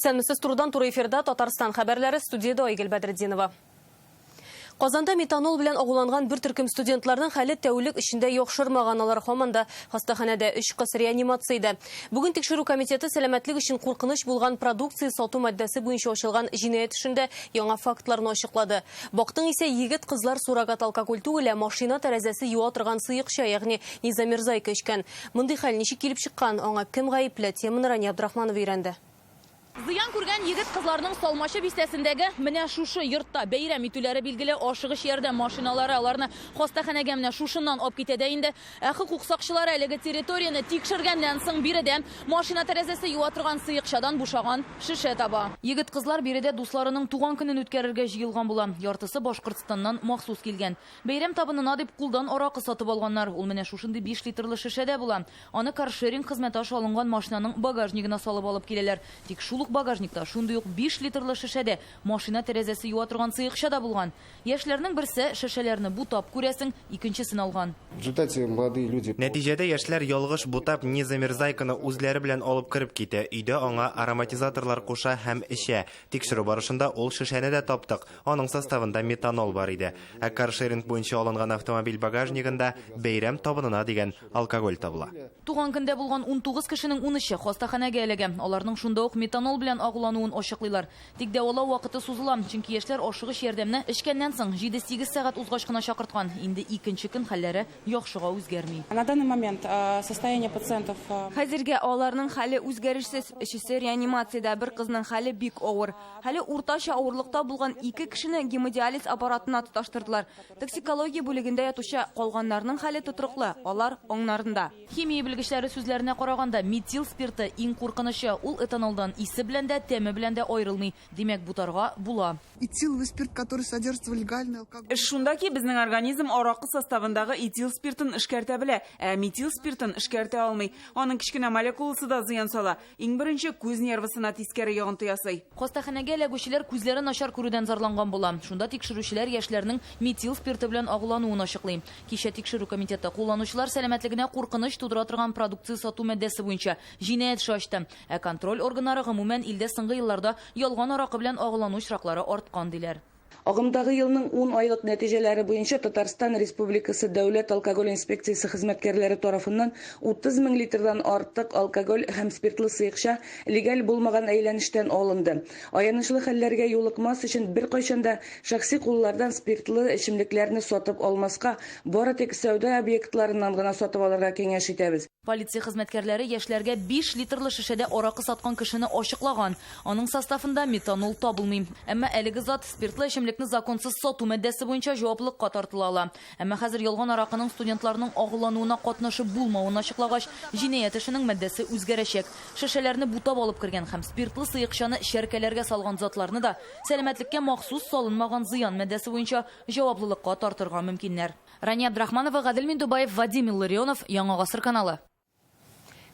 Исәнмесез, турыдан-туры эфирда Татарстан хәбәрләре, студиядә Айгөл Бәдретдинова. Казанда метанол белән агуланган бер төркем студентларның хәле тәүлек эчендә яхшырмаган. Алар һаман да хастаханәдә, өч кыз реанимациядә. Бүген тикшерү комитеты сәламәтлек өчен куркыныч булган продукция сату маддәсе буенча ачылган җинаять эшендә яңа фактларны ачыклады. Бактың исә, егет-кызлар суррогат алкоголь түгел, ә машина тәрәзәсе юа торган сыекча, ягъни незамерзайка эчкән. Мондый хәл ничек килеп чыккан, аңа кем гаепле, теманы Рания Абдрахманова өйрәнде. Зыян күргән егет-кызларның Салмачы бистәсендәге менә шушы йортта бәйрәм итүләре билгеле. Ашыгыч ярдәм машиналары аларны хастаханәгә менә шушыннан алып китә дә инде. Ә хокук сакчылары әлеге территорияне тикшергәннән соң биредә машина тәрәзәсе юа торган сыекчадан бушаган шешә таба. Егет-кызлар биредә дусларының туган көнен үткәрергә җыелган була. Яртысы Башкортстаннан махсус килгән. Бәйрәм табынына дип кулдан аракы сатып алганнар. Ул менә шушындый 5 литрлы шешәдә була. Аны каршеринг хезмәте аша алынган машинаның багажнигына салып алып киләләр. Тик шул ук багажникта шундый ук 5 литрлы шешәдә машина тәрәзәсе юа торган сыекча да булган. Яшьләрнең берсе шешәләрне бутап, күрәсең, икенчесен алган. В результате молодые люди. Нәтиҗәдә яшьләр ялгыш бутап незамерзайканы үзләре белән алып кереп китә, өйдә аңа ароматизаторлар куша һәм эчә. Тикшерү барышында ул шешәне дә таптык, аның составында метанол бар иде. Ә каршеринг буенча алынган автомобиль багажнигында бәйрәм табынына дигән алкоголь табыла. Туган көндә булган 19 кешенең унөче хастаханәгә эләгә. Аларның шунда ук метанол белән агулануын ачыклыйлар. Тик дәвалау вакыты сузыла, чөнки яшьләр ашыгыч ярдәмне эчкәннән соң җиде-сигез сәгать узгач кына чакырткан. Инде икенче көн хәлләре яхшыга үзгәрми. На данный момент состояние пациентов. Хәзергә аларның хәле үзгәрешсез. Өчесе реанимациядә, бер кызның хәле бик авыр. Хәле уртача авырлыкта булган ике кешене гемодиализ аппаратына тоташтырдылар. Токсикология бүлегендә ятучы калганнарның хәле тотрыклы, алар аңнарында. Химия белгечләре сүзләренә караганда, метил спирты иң куркынычы. Ул этанолдан исе белән дә, тәме белән дә аерылмый. Димәк, бутарга була. Этиловый спирт, который содержится в легальной алкоголь. Эш шунда ки, безнең организм аракы составындагы этил спиртын эшкәртә белә, ә метил спиртын эшкәртә алмый. Аның кечкенә молекуласы да зыян сала. Иң беренче күз нервысына тискәре йогынты ясый. Хастаханәгә эләгүчеләр күзләре начар күрүдән зарланган була. Шунда тикшерүчеләр яшьләрнең метил спирты белән агулануын ачыклый. Кичә тикшерү комитеты кулланучылар сәламәтлегенә куркыныч тудыра торган продукция сату маддәсе буенча җинаять эше ачты. Ә контроль органнары гомумән илдә соңгы елларда ялган аракы белән агулану очраклары арткан диләр. Агымдагы елның ун айлык нәтиҗәләре буенча Татарстан Республикасы Дәүләт алкоголь инспекциясе хезмәткәрләре тарафыннан 30 мең литрдан артык алкоголь һәм спиртлы сыекча легаль булмаган әйләнештән алынды. Аянычлы хәлләргә юлыкмас өчен беркайчан да шәхси куллардан спиртлы эчемлекләрне сатып алмаска, бары тик сәүдә объектларыннан гына сатып алырга киңәш итәбез. Полиция хезмәткәрләре яшьләргә 5 литрлы шешәдә аракы саткан кешене ачыклаган. Аның составында метанол табылмый. Әмма әлеге зат спиртлы эчемлекне законсыз сату маддәсе буенча җаваплылыкка тартыла ала. Әмма хәзер ялган аракының студентларның агулануына катнашы булмавын ачыклагач, җинаять эшенең маддәсе үзгәрәчәк. Шешәләрне бутап алып кергән һәм спиртлы сыекчаны чәркәләргә салган затларны да сәламәтлеккә махсус салынмаган зыян маддәсе буенча җаваплылыкка тартырга мөмкиннәр. Рания Абдрахманова, Гадел Миндубаев, Вадим Илларионов, Яңа Гасыр каналы.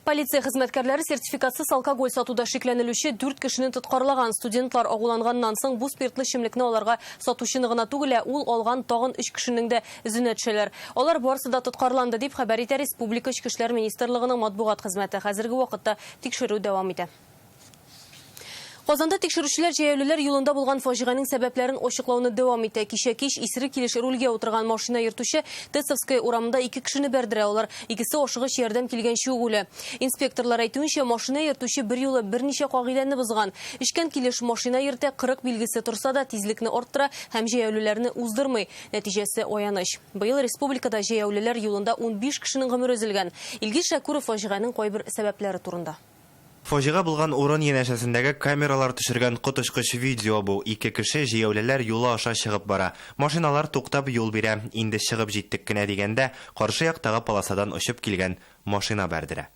Полиция хезмәткәрләре сертификатсыз алкоголь сатуда шикләнелүче 4 кешене тоткарлаган. Студентлар агуланганнан соң бу спиртлы эчемлекне аларга сатучыны гына түгел, ә ул алган тагын 3 кешенең дә эзенә төшәләр. Алар барысы да тоткарланды, дип хәбәр итә Республика Эчке эшләр министрлыгының матбугат хезмәте. Хәзерге вакытта тикшерү дәвам итә. Казанда тикшерүчеләр җәяүлеләр юлында булган фаҗиганең сәбәпләрен ачыклауны дәвам итә. Кичә кич исерек килеш рульгә утырган машина йөртүче Тесовская урамында ике кешене бәрдерә. Алар икесе ашыгыч ярдәм килгәнче үк үлә. Инспекторлар әйтүенчә, машина йөртүче берьюлы берничә кагыйдәне бозган. Эчкән килеш машина йөртә, 40 билгесе торса да тизлекне арттыра һәм җәяүлеләрне уздырмый. Нәтиҗәсе аяныч. Быел республикада җәяүлеләр юлында 15 кешенең гомере өзелгән. Илгиз Шәкүров фаҗиганең кайбер сәбәпләре турында. Фаҗига булган урын янәшәсендәге камералар төшергән коточкыч видео бу. Ике кеше җәяүлеләр юлы аша чыгып бара. Машиналар туктап юл бирә. Инде чыгып җиттек кенә дигәндә, каршы яктагы полосадан очып килгән машина бәрдерә.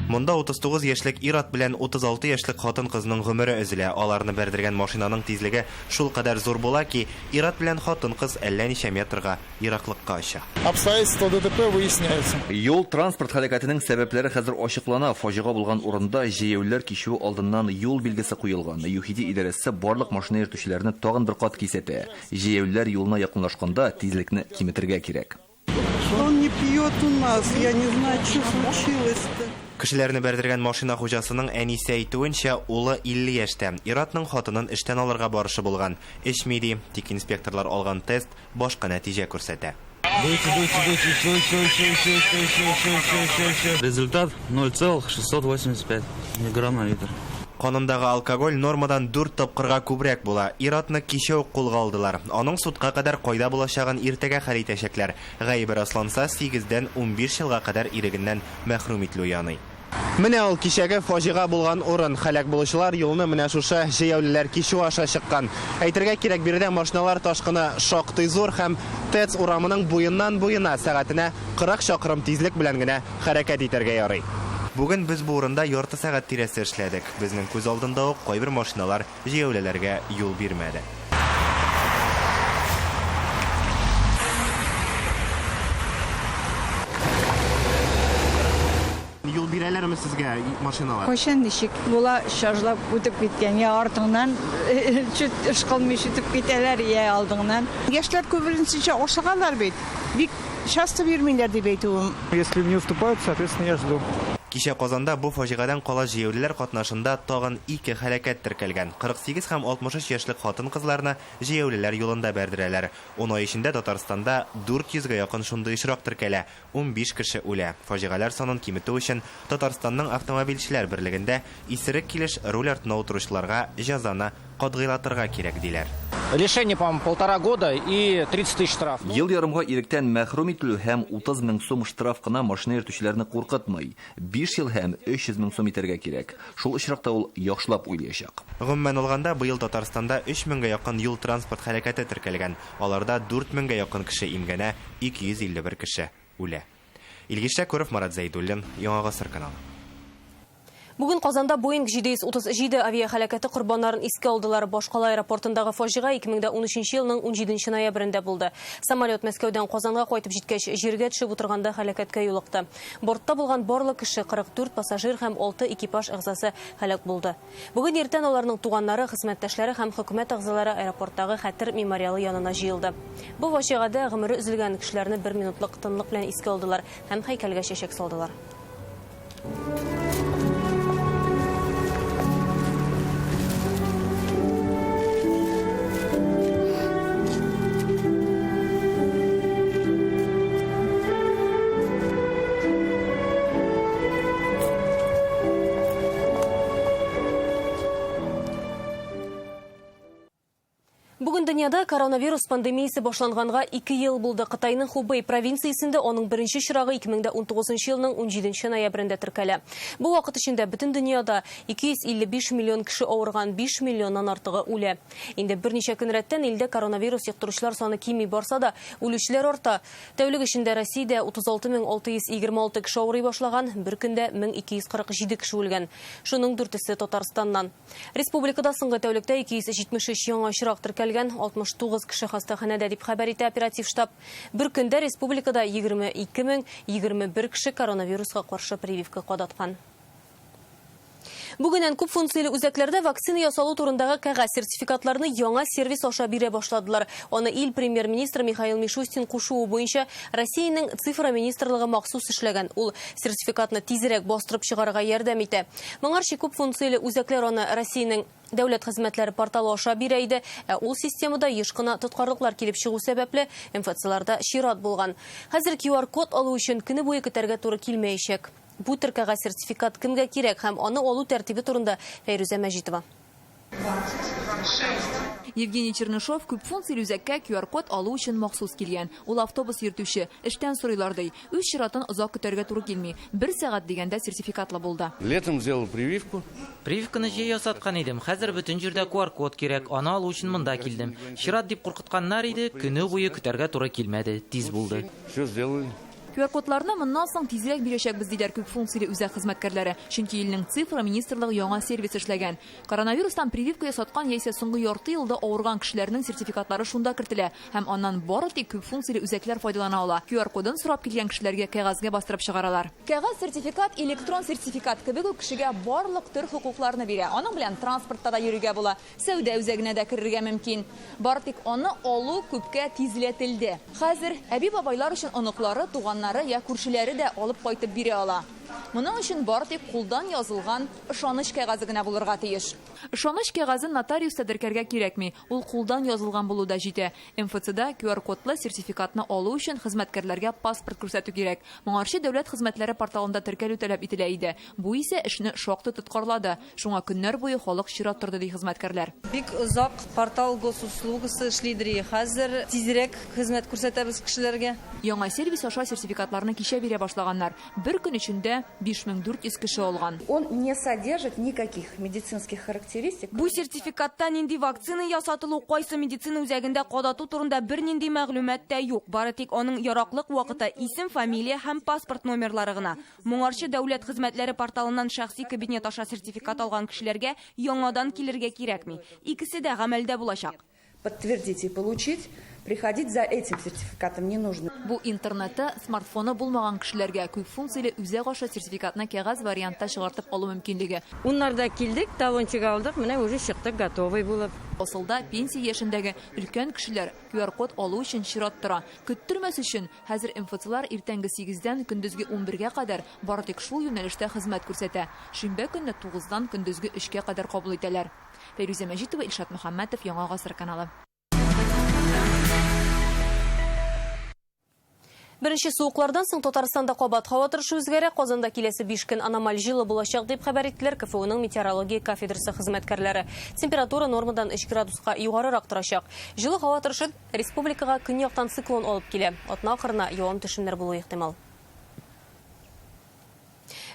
Монда 39 яшьлек ир-ат белән 36 яшьлек хатын-кызның гомере өзелә. Аларны бәрдергән машинаның тизлеге шулкадәр зур була ки, ир-ат белән хатын-кыз әллә ничә метрга ераклыкка оча. Обстоятельства ДТП выясняются. Юл-транспорт һәлакәтенең сәбәпләре хәзер ачыклана. Фаҗига булган урында җәяүлеләр кичүе алдыннан юл билгесе куелган. ЮХИДИ идарәсе барлык машина йөртүчеләрне тагын бер кат кисәтә. Җәяүлеләр юлына якынлашканда тизлекне киметергә кирәк. Он не пьет. Бьет у нас, я не знаю, что случилось-то. Кешеләрне бәрдергән машина хуҗасының әнисе әйтүенчә, улы 50 яшьтә. Ир-атның хатынын эштән алырга барышы булган. Эчми ди, тик инспекторлар алган тест башка нәтиҗә күрсәтә. Дуйте, дуйте, дуйте, еще, еще, еще, еще, еще, еще, еще, еще, еще, еще. Результат 0,685 миллиграмм на литр. Канындагы алкоголь нормадан 4 тапкырга күбрәк була. Ир-атны кичә үк кулга алдылар. Аның судка кадәр кайда булачагын иртәгә хәл итәчәкләр. Гаебе расланса, 8-дән 15 елга кадәр ирегеннән мәхрүм ителү яный. Менә ул кичәге фаҗига булган урын. Һәлак булучылар юлны менә шушы җәяүлеләр кичү аша чыккан. Әйтергә кирәк, биредә машиналар ташкыны шактый зур һәм ТЭЦ урамының буеннан буена сәгатенә 40 чакрым тизлек белән генә хәрәкәт итәргә ярый. Бүген без бу урында ярты сәгать тирәсе эшләдек. Безнең күз алдында ук кайбер машиналар җәяүлеләргә юл бирмәде. Юл бирәләрме сезгә машиналар? Кайчан ничек була, чажлап үтеп киткән, я артыңнан чуть ышкылмый үтеп китәләр, я алдыңнан. Яшьләр күбесенчә ашыгалар бит. Бик часто бирмиләр дип әйтүем. Если не уступают, соответственно, я жду. Кичә Казанда бу фаҗигадән кала җәяүлеләр катнашында тагын 2 һәлакәт теркәлгән. 48 һәм 63 яшьлек хатын-кызларны җәяүлеләр юлында бәрдерәләр. 10 ай эчендә Татарстанда 400гә якын шундый очрак теркәлә. 15 кеше үлә. Фаҗигаләр санын киметү өчен Татарстанның автомобильчеләр берлегендә исерек килеш руль артына утыручыларга җәзаны катгыйлатырга кирәк диләр. Лишение, по-моему, 1,5 года и 30 тысяч штраф. Ел ярымга иректән мәхрүм ителү һәм 30 мең сум штраф кына машина йөртүчеләрне куркытмый. 5 ел һәм 300 мең сум итәргә кирәк. Шул очракта ул яхшылап уйлаячак. Гомумән алганда, быел Татарстанда 3 меңгә якын юл транспорт һәлакәте теркәлгән. Аларда 4 меңгә якын кеше имгәнә, 251 кеше үлә. Илгиз Шәкүров, Марат Зәйдуллин, Яңа Гасыр каналы. Бүген Казанда Боинг 737 авиаһәлакәте корбаннарын искә алдылар. Башкала аэропортындагы фаҗига 2013 елның 17 ноябрендә булды. Самолет Мәскәүдән Казанга кайтып җиткәч, җиргә төшеп утырганда һәлакәткә юлыкты. Бортта булган барлык кеше 44 пассажир һәм 6 экипаж әгъзасы һәлак булды. Бүген иртән аларның туганнары, хезмәттәшләре һәм хөкүмәт әгъзалары аэропорттагы хәтер мемориалы янына җыелды. Бу фаҗигадә гомере өзелгән кешеләрне бер минутлык тынлык белән искә алдылар һәм һәйкәлгә чәчәк салдылар. Бүген дөньяда коронавирус пандемиясе башланганга 2 ел булды. Кытайның Хубэй провинциясендә аның беренче чирагы 2019 елның 17 ноябрендә теркәлә. Бу вакыт эчендә бөтен дөньяда 255 миллион кеше авырган, 5 миллионнан артыгы үлә. Инде берничә көн рәттән илдә коронавирус йоктыручылар саны кими барса да, үлүчеләр арта. Тәүлек эчендә Россиядә 36626 кеше авырый башлаган, бер көндә 1247 кеше үлгән. Шуның дүртесе Татарстаннан. Республикада соңгы тәүлектә 273 яңа очрак теркәлгән, 69 кеше хастаханәдә дип хәбәр итә оператив штаб. Бер көндә республикада 22021 кеше коронавируска каршы прививка кадаткан. Бүгеннән күп функцияле үзәкләрдә вакцина ясалу турындагы кәгазь сертификатларны яңа сервис аша бирә башладылар. Аны ил премьер-министры Михаил Мишустин кушуы буенча Россиянең цифра министрлыгы махсус эшләгән. Ул сертификатны тизрәк бастырып чыгарырга ярдәм итә. Моңарчы күп функцияле үзәкләр аны Россиянең дәүләт хезмәтләре порталы аша бирә иде. Ә ул системада еш кына тоткарлыклар килеп чыгу сәбәпле МФЦларда чират булган. Хәзер QR-код алу өчен көне буе көтәргә туры килмәячәк. Бу төр кәгазь сертификат кемгә кирәк һәм аны алу тәртибе турында Фәйрүзә Мәҗитова. Евгений Чернышов күп функцияле үзәккә QR-код алу өчен махсус килгән. Ул автобус йөртүче, эштән сорыйлар ди. Үз чиратын озак көтәргә туры килми. 1 сәгать дигәндә сертификатлы булды. Летом сделал прививку. Прививканы җәй ясаткан идем. Хәзер бөтен җирдә QR-код кирәк. Аны алу өчен монда килдем. Чират дип куркытканнар иде, көне буе көтәргә туры килмәде. Тиз булды. Все сделали. QR-кодларны моннан соң тизрәк бирәчәкбез, диләр күп функцияле үзәк хезмәткәрләре. Чөнки илнең цифра министрлыгы яңа сервис эшләгән. Коронавирустан прививка ясаткан яисә соңгы ярты елда авырган кешеләрнең сертификатлары шунда кертелә һәм аннан бары тик күп функцияле үзәкләр файдалана ала. QR-кодын сорап килгән кешеләргә кәгазьгә бастырып чыгаралар. Кәгазь сертификат электрон сертификат кебек үк кешегә барлык төр хокукларны бирә. Аның белән транспортта да йөрергә була, сәүдә үзәгенә дә керергә мөмкин. Бары тик аны алу күпкә тизләтелде. Хәзер әби-бабайлар өчен оныклары, туганнары Якыннары я күршеләре дә алып кайтып бирә ала. Моның өчен бары тик кулдан язылган ышаныч кәгазе генә булырга тиеш. Ышаныч кәгазен нотариуста теркәргә кирәкми. Ул кулдан язылган булу да җитә. МФЦда QR-кодлы сертификатны алу өчен хезмәткәрләргә паспорт күрсәтү кирәк. Моңарчы дәүләт хезмәтләре порталында теркәлү таләп ителә иде. Бу исә эшне шактый тоткарлады. Шуңа көннәр буе халык чират торды, ди хезмәткәрләр. Бик озак портал госуслугасы эшлидер. Хәзер тизрәк хезмәт күрсәтәбез кешеләргә. Яңа сервис аша сертификатларны кичә бирә башлаганнар. Бер көн эчендә 5400 кеше алган. Он не содержит никаких медицинских характеристик. Бу сертификатта нинди вакцина ясатылу, кайсы медицина үзәгендә кадату турында бернинди мәгълүмат та юк. Бары тик аның яраклык вакыты, исем, фамилия һәм паспорт номерлары гына. Моңарчы дәүләт хезмәтләре порталыннан шәхси кабинет аша сертификат алган кешеләргә яңадан килергә кирәкми. Икесе дә гамәлдә булачак. Подтвердить и получить, приходить за этим сертификатом не нужно. Бу интернеты, смартфоны булмаган кешеләргә күп функцияле үзәк аша сертификатны кәгазь вариантта чыгартып алу мөмкинлеге. Уннарда килдек, талончик алдык, менә уже чыктык готовый булып. Асылда пенсия яшендәге өлкән кешеләр QR-код алу өчен чират тора. Көттермәс өчен хәзер МФЦлар иртәнге 8-дән көндезге 11-гә кадәр бары тик шул юнәлештә хезмәт күрсәтә. Шимбә көнне 9-дан көндезге 3-кә кадәр кабул итәләр. Фәйрүзә Мәҗитова, Илшат Мөхәммәтов, Яңа Гасыр каналы. Беренче суыклардан соң Татарстанда кабат һава торышы үзгәрә. Казанда киләсе 5 көн аномаль җылы булачак дип хәбәр иттеләр КФУның метеорология кафедрасы хезмәткәрләре. Температура нормадан 3 градуска югарырак торачак. Җылы һава торышы республикага көньяктан циклон алып килә. Атна ахырына явым-төшемнәр булуы ихтимал.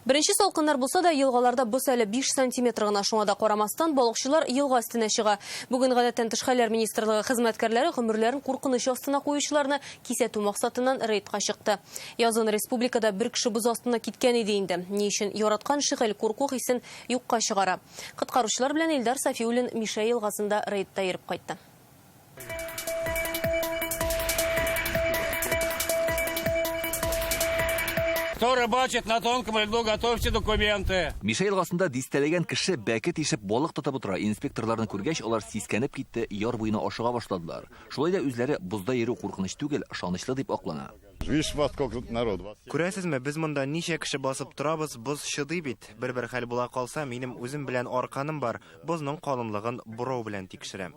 Беренче салкыннар булса да, елгаларда боз әле 5 сантиметр гына, шуңа да карамастан балыкчылар елга өстенә чыга. Бүген гадәттән тыш хәлләр министрлыгы хезмәткәрләре гомерләрен куркыныч астына куючыларны кисәтү максатыннан рейдка чыкты. Язын республикада бер кеше боз астына киткән иде инде. Ни өчен яраткан шөгыль курку хисен юкка чыгара? Коткаручылар белән Илдар Сафиуллин Мишә елгасында рейдта йөреп кайтты. Кто рыбачит на тонком льду, готовьте документы. Мишә елгасында дистәләгән кеше бәке тишеп балык тотып утыра. Инспекторларны күргәч, алар сискәнеп китте, яр буена ашыга башладылар. Шулай да үзләре бозда йөрү куркыныч түгел, ышанычлы дип аклана. Күрәсезме, без монда ничә кеше басып торабыз, боз чыдый бит. Бер-бер хәл була калса, минем үзем белән арканым бар. Бозның калынлыгын борау белән тикшерәм.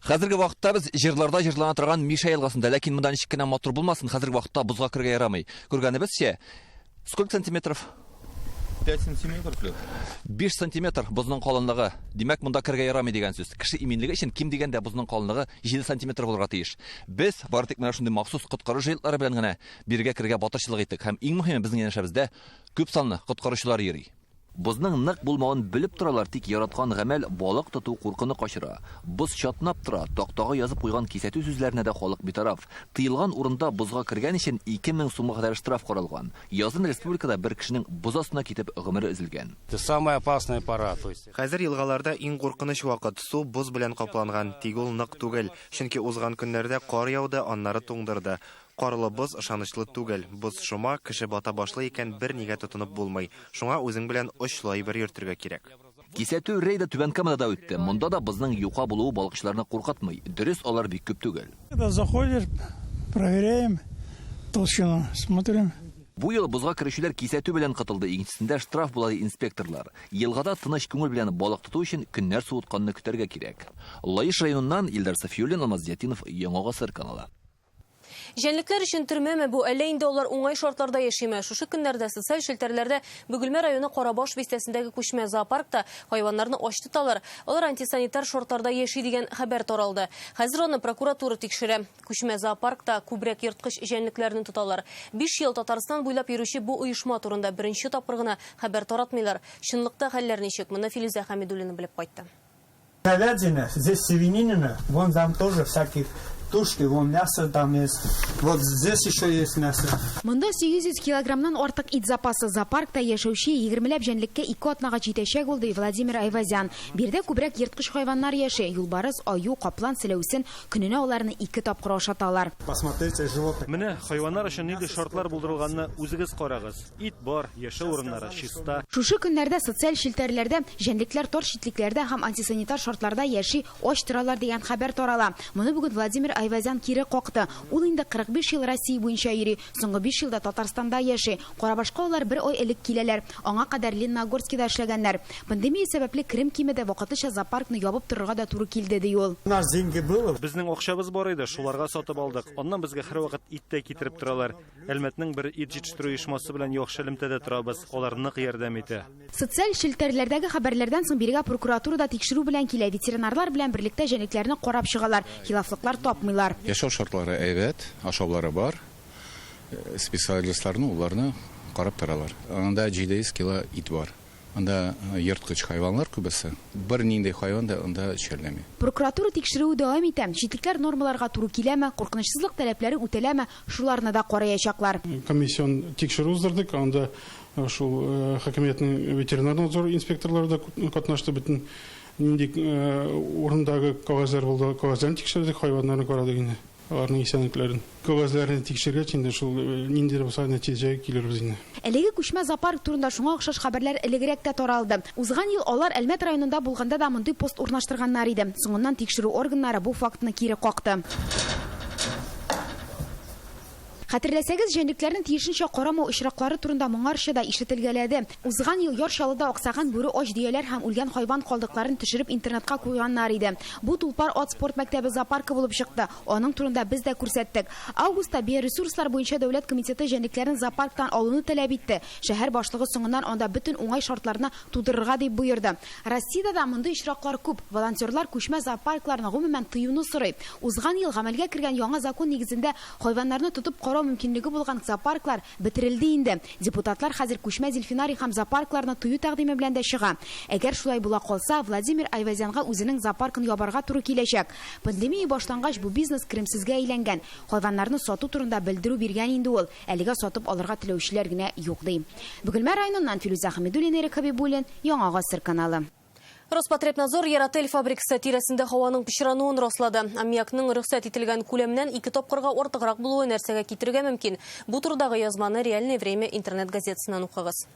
Хәзерге вакытта без җырларда җырлана торган Мишә елгасында, ләкин монда ничек кенә матур булмасын, хәзерге вакытта бозга керергә ярамый. Күргәнебезчә, сколько сантиметров? 5 сантиметров лед. 5 сантиметр бозның калынлыгы. Димәк, монда керергә ярамый дигән сүз. Кеше иминлеге өчен ким дигәндә бозның калынлыгы 7 сантиметр булырга тиеш. Без бары тик менә шундый махсус коткару жилетлары белән генә бирегә керергә батырчылык иттек. Һәм иң мөһиме, безнең янәшәбездә күп санлы коткаручылар йөри. Бозның нык булмавын белеп торалар, тик яраткан гамәл балык тоту куркыны качыра. Боз чатнап тора, тактага язып куйган кисәтү сүзләренә дә халык битараф. Тыелган урында бозга кергән өчен 2000 сумга кадәр штраф каралган. Язын республикада бер кешенең боз астына китеп гомере өзелгән. Это самая опасная пора, то есть. Хәзер елгаларда иң куркыныч вакыт. Су боз белән капланган, тик ул нык түгел. Чөнки узган көннәрдә кар яуды, аннары туңдырды. Карлы боз ышанычлы түгел. Боз шома, кеше бата башлый икән, бер нигә тотынып булмый. Шуңа үзең белән очлы әйбер йөртергә кирәк. Кисәтү рейды Түбән Камада да үтте. Монда да бозның юка булуы балыкчыларны куркытмый. Дөрес, алар бик күп түгел. Когда заходишь, проверяем толщину, смотрим. Бу юлы бозга керүчеләр кисәтү белән кытылды. Икенчесендә штраф була, ди инспекторлар. Елгада тыныч күңел белән балык тоту өчен көннәр суытканны көтәргә кирәк. Лаеш районыннан Илдар Сафиуллин, Алмаз Зиятдинов, Яңа Гасыр каналы. Җәнлекләр өчен төрмәме бу, әллә инде алар уңай шартларда яшиме? Шушы көннәрдә социаль челтәрләрдә Бөгелмә районы Карабаш бистәсендәге күчмә зоопаркта хайваннарны ач тоталар. Алар антисанитар шартларда яши дигән хәбәр таралды. Хәзер аны прокуратура тикшерә. Күчмә зоопаркта күбрәк ерткыч җәнлекләрне тоталар. 5 ел Татарстан буйлап йөрүче бу оешма турында беренче тапкыр гына хәбәр таратмыйлар. Чынлыкта хәлләр ничек? Моны Филүзә Хәмидуллина белеп кайтты. Говядина, здесь свинина, вон там тоже всяких тушки, вон мясо там есть, вот здесь еще есть мясо. Монда 800 килограммнан артык ит запасы зоопаркта яшәүче егермеләп җәнлеккә ике атнага җитәчәк ул, ди Владимир Айвазян. Биредә күбрәк ерткыч хайваннар яши. Юлбарыс, аю, каплан, селәүсен көненә аларны ике тапкыр ашаталар. Посмотрите, животных. Менә хайваннар өчен нинди шартлар булдырылганны үзегез карагыз. Ит бар, яшәү урыннары чиста. Шушы көннәрдә социаль челтәрләрдә җәнлекләр тар читлекләрдә һәм антисанитар шартларда яши, ач торалар дигән хәбәр тарала. Моны бүген Владимир Айвазян кире какты. Ул инде 45 ел Россия буенча йөри, соңгы 5 елда Татарстанда яши. Карабашка алар бер ай элек киләләр. Аңа кадәр Лениногорскида эшләгәннәр. Пандемия сәбәпле керем кимеде, вакытлыча зоопаркны ябып торырга да туры килде, ди ул. У нас деньги было. Безнең акчабыз бар иде, шуларга сатып алдык. Аннан безгә һәрвакыт ит тә китереп торалар. Әлмәтнең бер ит җитештерү оешмасы белән яхшы элемтәдә торабыз, алар нык ярдәм итә. Социаль челтәрләрдәге хәбәрләрдән соң бирегә прокуратура да тикшерү белән килә. Ветеринарлар белән берлектә җәнлекләрне карап чыгалар, хилафлыклар тапмыйлар. Яшәү шартлары әйбәт, ашаулары бар. Специалистларны уларны карап торалар. Анда 700 кило ит бар. Анда ерткыч хайваннар күбесе. Бернинди хайван да анда чирләми. Прокуратура тикшерүе дәвам итә. Читлекләр нормаларга туры киләме, куркынычсызлык таләпләре үтәләме, шуларны да караячаклар. Комиссион тикшерү уздырдык. Анда шул хакимиятнең ветеринар надзор инспекторлары да катнашты. Бөтен нинди урындагы кәгазьләр булды, кәгазьләрне тикшердек, хайваннарны карадык инде. Аларның исәнлекләрен. Кәгазьләрне тикшергәч инде шул ниндидер булса нәтиҗәгә килербез инде. Әлеге күчмә зоопарк турында шуңа охшаш хәбәрләр элегрәк тә таралды. Узган ел алар Әлмәт районында булганда да мондый пост урнаштырганнар иде. Соңыннан тикшерү органнары бу фактны кире какты. Хәтерләсәгез, җәнлекләрне тиешенчә карамау очраклары турында моңарчы да ишетелгәләде. Узган ел Яр Чаллыда аксаган бүре ач дөяләр һәм үлгән хайван калдыкларын төшереп интернетка куйганнар иде. Бу Тулпар ат спорт мәктәбе зоопаркы булып чыкты. Аның турында без дә күрсәттек. Августта биоресурслар буенча дәүләт комитеты җәнлекләрне зоопарктан алуны таләп итте. Шәһәр башлыгы соңыннан анда бөтен уңай шартларны тудырырга дип боерды. Россиядә дә мондый очраклар күп. Волонтерлар күчмә зоопаркларны гомумән тыюны сорый. Узган ел гамәлгә кергән яңа закон нигезендә хайваннарны тотып карау мөмкинлеге булган зоопарклар бетерелде инде. Депутатлар хәзер күчмә дельфинарий һәм зоопаркларны тыю тәкъдиме белән дә чыга. Әгәр шулай була калса, Владимир Айвазянга үзенең зоопаркын ябарга туры киләчәк. Пандемия башлангач бу бизнес керемсезгә әйләнгән. Хайваннарны сату турында белдерү биргән инде ул. Әлегә сатып алырга теләүчеләр генә юк ди. Бөгелмә районыннан Филүзә Хәмидуллина, Ирек Хәбибуллин, Яңа Гасыр каналы. Роспотребнадзор Яратель фабрикасы тирәсендә һаваның пычрануын раслады. Аммиакның рөхсәт ителгән күләменнән 2 тапкырга артыграк булуы нәрсәгә китерергә мөмкин. Бу турыдагы язманы Реальное время интернет газетасыннан укыгыз.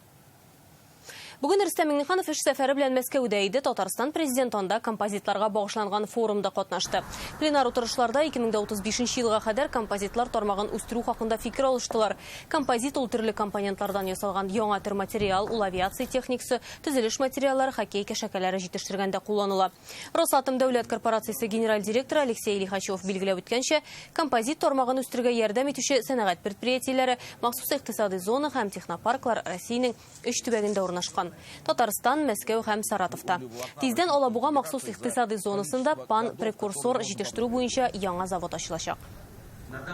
Бүген Рөстәм Миңнеханов эш сәфәре белән Мәскәүдә иде. Татарстан президенты анда композитларга багышланган форумда катнашты. Пленар утырышларда 2035 елга кадәр композитлар тармагын үстерү хакында фикер алыштылар. Композит ул төрле компонентлардан ясалган яңа төр материал, ул авиация техникасы, төзелеш материаллары, хоккей кәшәкәләре җитештергәндә кулланыла. Росатом дәүләт корпорациясе генераль директоры Алексей Лихачев билгеләп үткәнчә, композит тармагын үстерергә ярдәм итүче сәнәгать предприятиеләре, махсус икътисади зона һәм технопарклар Россиянең 3 төбәгендә урнашкан. Татарстан, Мәскәү һәм Саратовта. Тиздән Алабуга махсус икътисади зонасында пан-прекурсор җитештерү буенча яңа завод ачылачак.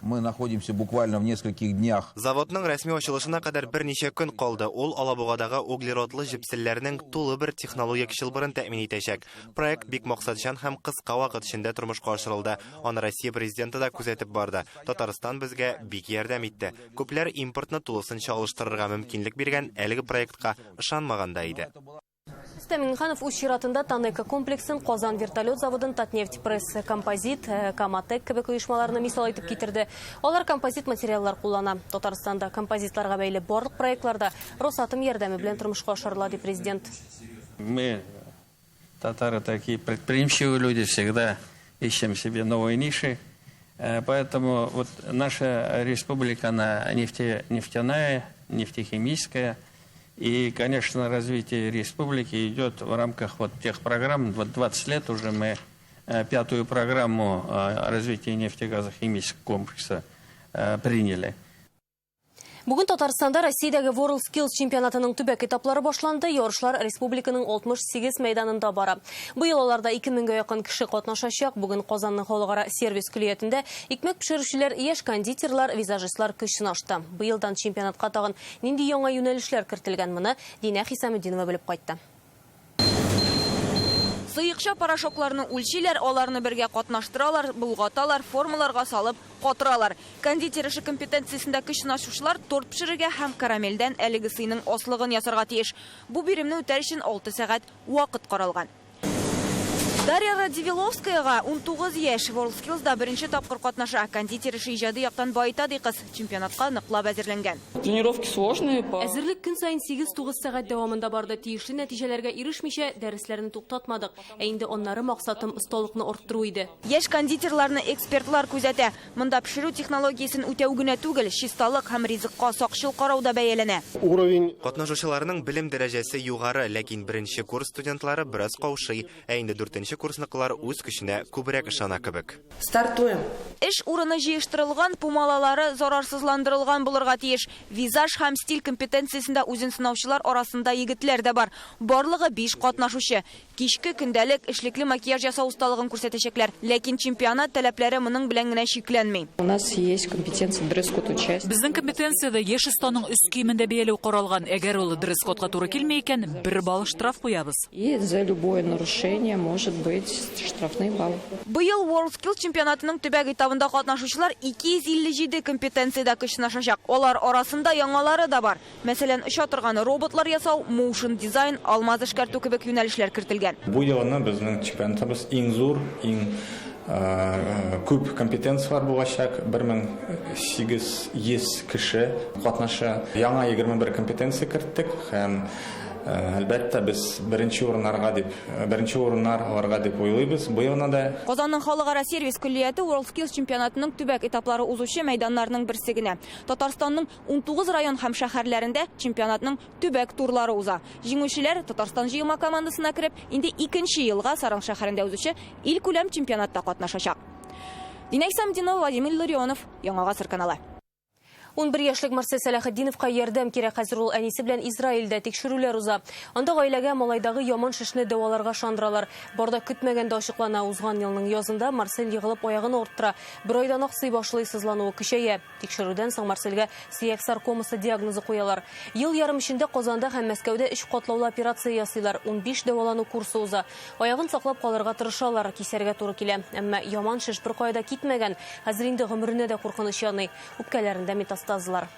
Мы находимся буквально в нескольких днях. Заводның рәсми ачылышына кадәр берничә көн калды. Ул Алабугадагы углеродлы җепселләрнең тулы бер технологик чылбырын тәэмин итәчәк. Проект бик максатчан һәм кыска вакыт эчендә тормышка ашырылды. Аны Россия президенты да күзәтеп барды. Татарстан безгә бик ярдәм итте. Күпләр импортны тулысынча алыштырырга мөмкинлек биргән әлеге проектка ышанмаган да иде. Рөстәм Миңнеханов үз чиратында Танеко комплексын, Казан вертолет заводын, Татнефть пресс композит, Каматек кебек оешмаларны мисал итеп китерде. Алар композит материаллар куллана. Татарстанда композитларга бәйле барлык проектларда Росатом ярдәме белән тормышка ашырыла, ди президент. Мы, татары, такие предприимчивые люди, всегда ищем себе новые ниши. Поэтому вот наша республика, она нефтяная, нефтехимическая. И, конечно, развитие республики идет в рамках вот тех программ. Вот 20 лет уже мы 5-ю программу развития нефтегазохимического комплекса приняли. Бүген Татарстанда Россиядәге World Skills чемпионатының төбәк этаплары башланды. Ярышлар республиканың 68 мәйданында бара. Быел аларда 2000гә якын кеше катнашачак. Бүген Казанның халыкара сервис көллиятендә икмәк пешерүчеләр, яшь кондитерлар, визажистлар көч сынашты. Быелдан чемпионатка тагын нинди яңа юнәлешләр кертелгән, моны Динә Хисаметдинова белеп кайтты. Сыекча порошокларны үлчиләр, аларны бергә катнаштыралар, болгаталар, формаларга салып катыралар. Кондитер эше компетенциясендә көч сынашучылар торт пешерергә һәм карамельдән әлеге сыйның аслыгын ясарга тиеш. Бу биремне үтәр өчен 6 сәгать вакыт каралган. Дарья Радивиловскаяга 19 яшь. WorldSkills'да беренче тапкыр катнаша. Кондитер эше иҗади яктан баета, ди кыз. Чемпионатка ныклап әзерләнгән. Тренировки сложные. Әзерлек көн саен 8-9 сәгать дәвамында барды. Тиешле нәтиҗәләргә ирешмичә, дәресләрне туктатмадык. Ә инде аннары максатым осталыкны арттыру иде. Яшь кондитерларны экспертлар күзәтә. Монда пешерү технологиясен үтәү генә түгел, чисталык һәм ризыкка сакчыл карау да бәяләнә. Уровень Катнашучыларның белем дәрәҗәсе югары, ләкин беренче курс студентлары бераз каушый, ә инде дүртенче курсныкылар үз көченә күбрәк ышана кебек. Стартуем. Эш урыны җыештырылган, пумалалары зарарсызландырылган булырга тиеш. Визаж һәм стиль компетенциясендә үзен сынаучылар арасында егетләр дә бар. Барлыгы 5 катнашучы. Кичке, көндәлек, эшлекле макияж ясау осталыгын күрсәтәчәкләр. Ләкин чемпионат таләпләре моның белән генә чикләнми. У нас есть компетенция дресс-код участия. Безнең компетенциядә яшь останың өс киемен дә бәяләү каралган. Әгәр ул дресс-кодка туры килми икән, 1 балл штраф куябыз. И за любое нарушение может быть штрафный балл. Быел WorldSkills чемпионатының төбәк этабында катнашучылар 257 компетенциядә көч сынашачак. Алар арасында яңалары да бар. Мәсәлән, оча торган роботлар ясау, motion дизайн, алмаз эшкәртү кебек юнәлешләр кертелгән. Бу елны безнең чемпионатыбыз иң зур, иң күп компетенцияләр булачак. 1800 кеше катнаша. Яңа 21 компетенция керттек һәм әлбәттә без беренче урыннарга дип, беренче урыннар алырга дип уйлыйбыз бу елны да. Казанның халыкара сервис көллияте WorldSkills чемпионатының төбәк этаплары узучы мәйданнарның берсе генә. Татарстанның 19 район һәм шәһәрләрендә чемпионатның төбәк турлары уза. Җиңүчеләр Татарстан җыелма командасына кереп, инде икенче елга Саран шәһәрендә узучы илкүләм чемпионатта катнашачак. Динә Исамдинова, Владимир Ларионов, Яңа Гасыр каналы. 11 яшьлек Марсель Сәләхетдиновка ярдәм кирәк. Хәзер ул әнисе белән Израильдә тикшерүләр уза. Анда гаиләгә малайдагы яман шешне дәваларга ышандыралар. Барда көтмәгәндә ачыклана. Узган елның язында Марсель егылып аягын авырттыра. Бер айдан аксый башлый, сызлануы көчәя. Тикшерүдән соң Марсельгә сөяк саркомасы диагнозы куялар. Ел ярым эчендә Казанда һәм Мәскәүдә 3 катлаулы операция ясыйлар. 15 дәвалану курсы уза. Аягын саклап калырга тырышалар, кисәргә туры килә. Әмма яман шеш бер кая да китмәгән. Хәзер инде гомеренә дә куркыныч яный. Үпкәләрендә метастазлар.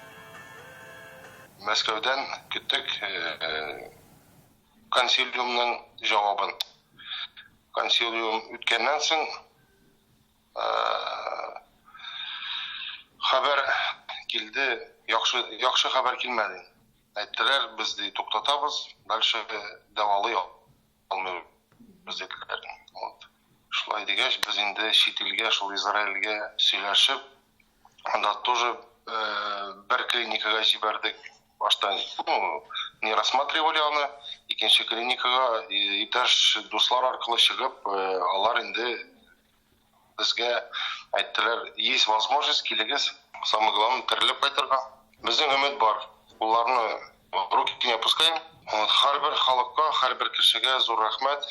Мәскәүдән көттек консилиумның җавабын. Консилиум үткәннән соң хәбәр килде, яхшы хәбәр килмәде. Әйттеләр, без ди туктатабыз, дальше дәвалый алмыйбыз диделәр. Вот. Шулай дигәч, без инде чит илгә, шул Израильгә сөйләшеп, анда тоже бер клиникага җибәрдек. Башта, не рассматривали аны, икенче клиникага иптәш дуслар аркылы чыгып, алар инде безгә әйттеләр, есть возможность, килегез, самое главное, терелеп кайтырга. Безнең өмет бар. Уларны руки не опускаем. Һәрбер халыкка, һәрбер кешегә зур рәхмәт.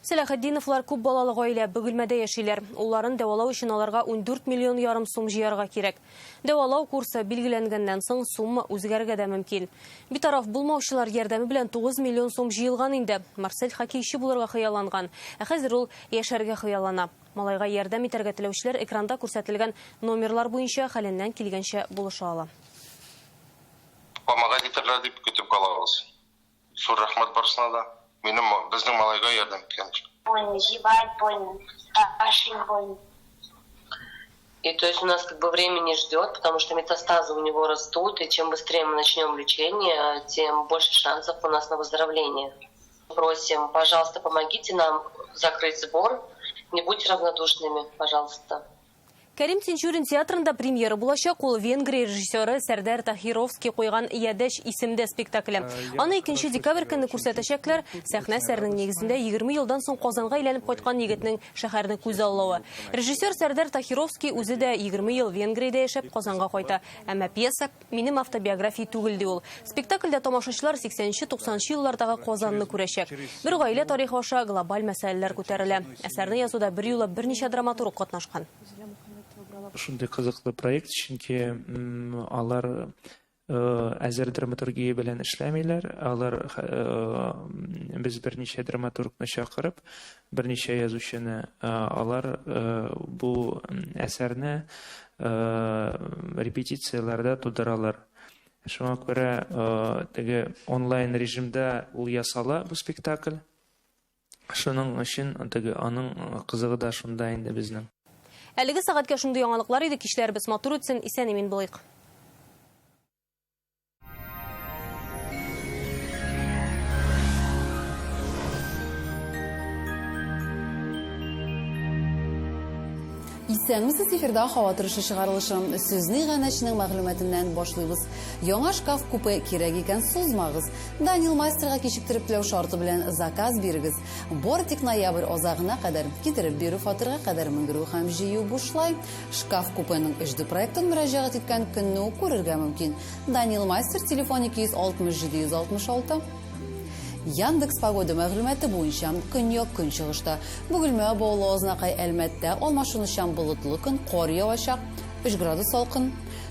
Сәләхетдиновлар күп балалы гаилә, Бөгелмәдә яшиләр. Улларын дәвалау өчен аларга 14 миллион ярым сум җыярга кирәк. Дәвалау курсы билгеләнгәннән соң сумма үзгәрергә дә мөмкин. Битараф булмаучылар ярдәме белән 9 миллион сум җыелган инде. Марсель хоккейчы булырга хыялланган. Ә хәзер ул яшәргә хыяллана. Малайга ярдәм итәргә теләүчеләр экранда күрсәтелгән номерлар буенча хәленнән килгәнчә булыша ала. Помогать итәрләр дип көтеп калабыз. Зур рәхмәт барысына да. Минем безнең малайга ярдәм иткән өчен. Больно, зевать больно, кашлять больно. И то есть у нас время не ждет, потому что метастазы у него растут, и чем быстрее мы начнем лечение, тем больше шансов у нас на выздоровление. Просим, пожалуйста, помогите нам закрыть сбор, не будьте равнодушными, пожалуйста. Кәрим Тинчурин театрында премьера булачак. Ул Венгрия режиссеры Сәрдәр Тахировский куйган Ядәш исемдә спектакле. Аны 2 декабрь көнне күрсәтәчәкләр. Сәхнә әсәренең нигезендә 20 елдан соң Казанга әйләнеп кайткан егетнең шәһәрне күз аллавы. Режиссер Сәрдәр Тахировский үзе дә 20 ел Венгриядә яшәп Казанга кайта. Әмма пьеса минем автобиография түгел ди ул. Спектакльдә тамашачылар 80-90 еллардагы Казанны күрәчәк. Бер гаилә тарихы аша глобаль мәсьәләләр күтәрелә. Әсәрне язуда бер юлы берничә драматург катнашкан. Шундый кызыклы проект, чөнки алар әзер драматургия белән эшләмиләр. Алар без берничә драматургны чакырып, берничә язучыны, алар бу әсәрне репетицияләрдә тудыралар. Шуңа күрә теге онлайн режимда ул ясала бу спектакль. Шуның өчен теге аның кызыгы да шунда инде безнең. Әлеге сәгатькә шундый яңалыклар иде. Кичләребез матур үтсен, исән-имин булыйк. Исәнмесез, эфирда һава торышы чыгарылышы. Сүзне иганәченең мәгълүматыннан башлыйбыз. Яңа шкаф-купе кирәк икән, сузмагыз. Данил мастерга кичектереп түләү шарты белән заказ бирегез. Бары тик ноябрь азагына кадәр китереп бирү фатирга кадәр менгерү һәм җыю бушлай. Шкаф-купеның 3D проектын мөрәҗәгать иткән көнне үк күрергә мөмкин. Данил мастер телефон 260 766. Яндекс Погода мәгълүматы буенча көньяк-көнчыгышта Бөгелмә, Баулы, Азнакай, Әлмәттә алмашынучан болытлы көн, кар явачак, 3 градус салкын.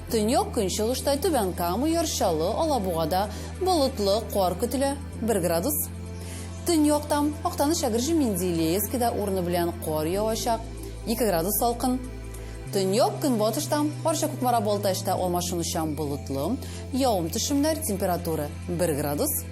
Төньяк-көнчыгышта Түбән Кама, Яр Чаллы, Алабугада болытлы, кар көтелә, 1 градус. Төньякта Актаныш, Әгерҗе, Менделеевскида урыны белән кар явачак, 2 градус салкын. Төньяк-көнбатышта Арча, Кукмара, Балтачта алмашынучан болытлы, явым-төшемнәр, температура 1 градус.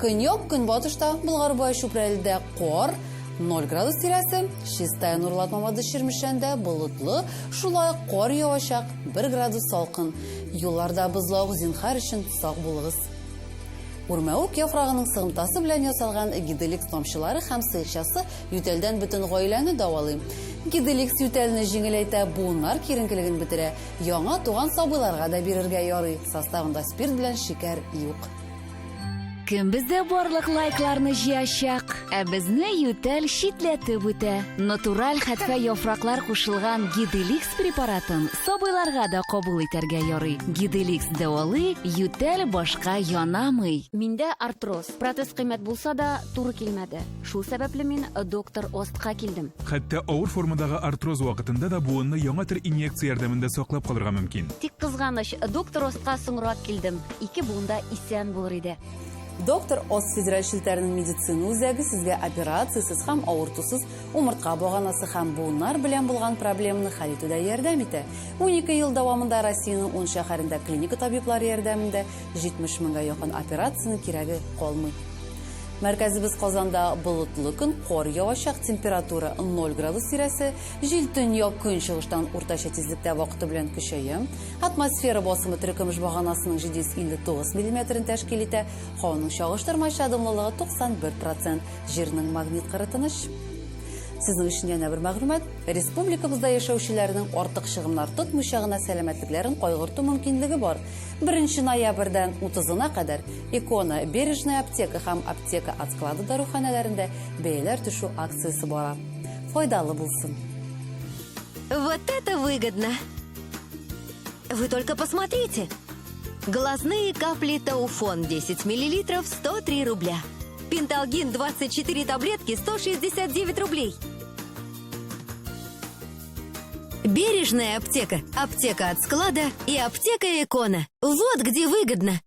Көньяк-көнбатышта Болгар буе Чүпрәледә кар 0 градус тирәсе, Чистай, Нурлат, Мамадыш, Чирмешәндә болытлы, шулай ук кар явачак, 1 градус салкын. Юлларда бозлавык, зинһар өчен сак булыгыз. Үрмәүк яфрагының сыгымтасы белән ясалган Гиделикс тамчылары һәм сыекчасы ютәлдән бөтен гаиләне дәвалый. Гиделикс ютәлне җиңеләйтә, буыннар киеренкелеген бетерә. Яңа туган сабыйларга да бирергә ярый. Составында спирт белән шикәр юк. Кем бездә барлык лайкларны җыячак? Ә безне ютәл читләтеп үтә. Натураль хәтфә яфраклар кушылган Гиделикс препаратын сабыйларга да кабул итәргә ярый. Гиделикс дәвалый, ютәл башка янамый. Миндә артроз. Протез кыйммәт булса да, туры килмәде. Шул сәбәпле мин доктор Остка килдем. Хәтта авыр формадагы артроз вакытында да буынны яңа төр инъекция ярдәмендә саклап калырга мөмкин. Тик кызганыч, доктор Остка соңрак килдем. Ике буын да исән булыр иде. Доктор Ост федераль челтәренең медицина үзәге сезгә операциясез һәм авыртусыз умыртка баганасы һәм буыннар белән булган проблеманы хәл итүдә ярдәм итә. 12 ел дәвамында Россиянең 10 шәһәрендә клиника табиблары ярдәмендә 70 меңгә якын операциянең кирәге калмый. Мәркәзебез Казанда болытлы көн, кар явачак, температура 0 градус тирәсе, җил төньяк көнчыгыштан уртача тизлектә вакыты белән көчәя. Атмосфера басымы терекөмеш баганасының 759 миллиметрын тәшкил итә. Һаваның чагыштырмача дымлылыгы 91 процент. Җирнең магнит кыры тыныч. Сезнең өчен янә бер мәгълүмат. Республикабызда яшәүчеләрнең артык чыгымнар тотмыйча гына сәламәтлекләрен кайгырту мөмкинлеге бар. 1 ноябрьдән 30-на кадәр Икона, Бережная аптека һәм Аптека от склада даруханәләрендә бәяләр төшү акциясе бара. Файдалы булсын. Вот это выгодно! Вы только посмотрите! Глазные капли Тауфон 10 миллилитров 103 рубля. Пенталгин 24 таблетки 169 рублей. Бережная аптека, аптека от склада и аптека Икона. Вот где выгодно.